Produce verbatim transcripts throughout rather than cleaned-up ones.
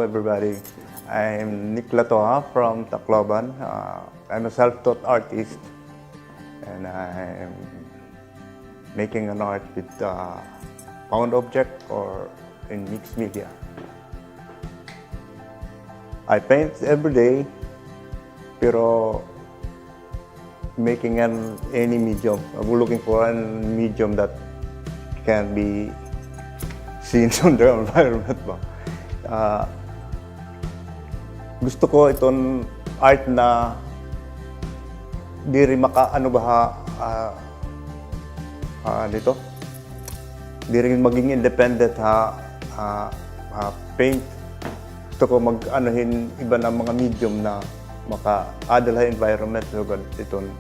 Everybody, I'm Nick Latoha from Tacloban. Uh, I'm a self-taught artist, and I'm making an art with uh, found object or in mixed media. I paint every day, pero making an any medium. I'm looking for a medium that can be seen on the environment ba. Ah, gusto ko iton art na diri maka, ano ba ha, ah, ah, dito? Diri maging independent ha, ha, ha paint. Gusto ko mag-ano hin iba na mga medium na maka-adal ha environment, sugad iton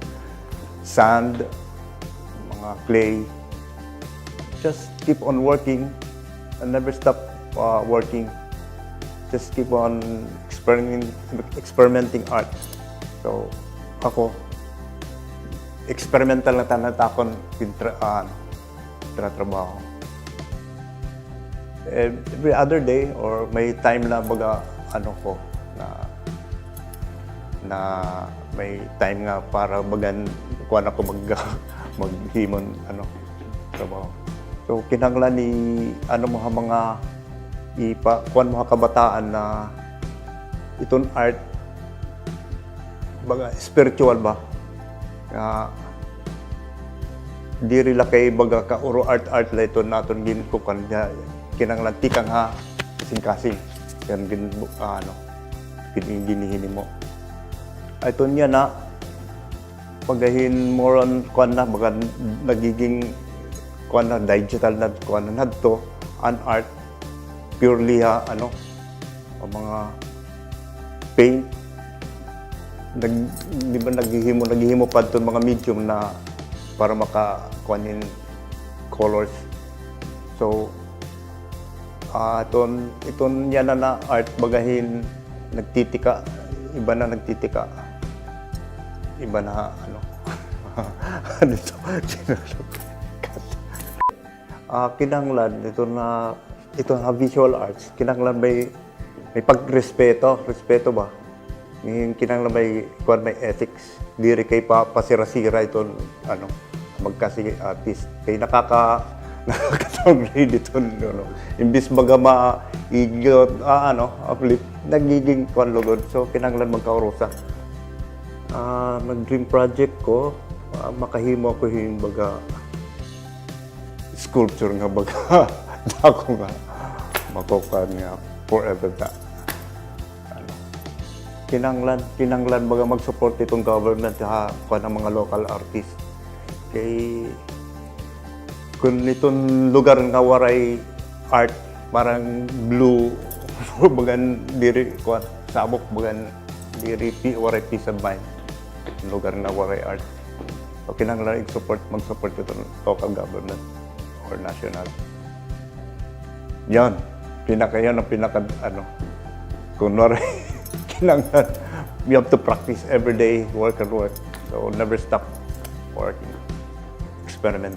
sand, mga clay. Just keep on working and never stop uh, working. Just keep on experimenting, experimenting art. So, ako, experimental na tanan it akon gintra-, ah, tinatrabaho. Every other day or may time na baga, ano ko, na, na may time nga para bagan kuan ako mag-, maghimon, ano, trabaho. So, kinahanglan i-, ano mo ha mga ipa-, kuan mo ha kabataan na iton art, baga spiritual ba? Nga, diri la kay baga kauro art-art la iton aton ginkukuan nga kinahanglan tikang ha kasingkasing. Kan gin-, ano, gin-, ginhihinimo. Ay, iton yana, baga hin more on, kuan na, baga nagiging, kuan na, digital na, kuan na, hadto, an art, purely ha, ano, an mga paint, nag-, di ba, naghihimo, naghihimo pa iton mga medium na para maka, kuan hin colors. So, ah, iton, iton yana na art, baga hin nagtitika, iba na nagtitika. Iba na, ano, ano to? Ah, kinahanglan, iton na, iton ha visual arts, kinahanglan may, may pagrespeto, respeto ba? May kinahanglan may, kuan, may ethics. Diri kay pa-, pasira-sira iton, ano, magkasi artist. Kay nakaka-, nakaka-downgrade iton, ano. Imbis baga ma-, igot, ah, ano, uplift, nagiging kuan lugod. So, kinahanglan magkaurusa. Ah, mag-dream project ko, ah, makahimo ako hin baga sculpture nga baga dako nga makukuan nga forever ta. Ano, kinahanglan, kinahanglan baga mag-support iton government ha kuan an mga local artist. Kay kun iton lugar nga waray art, parang blue, bagan diri, kuan, sabok, bagan diri, pi-, waray peace of mind. Lugar nga waray art. So, kinahanglan i-support, mag-support iton local government or national. Yan. Pinaka, yan an pinaka, ano, kun waray, kinahanglan, you have to practice every day, work and work. So, never stop working, experiment.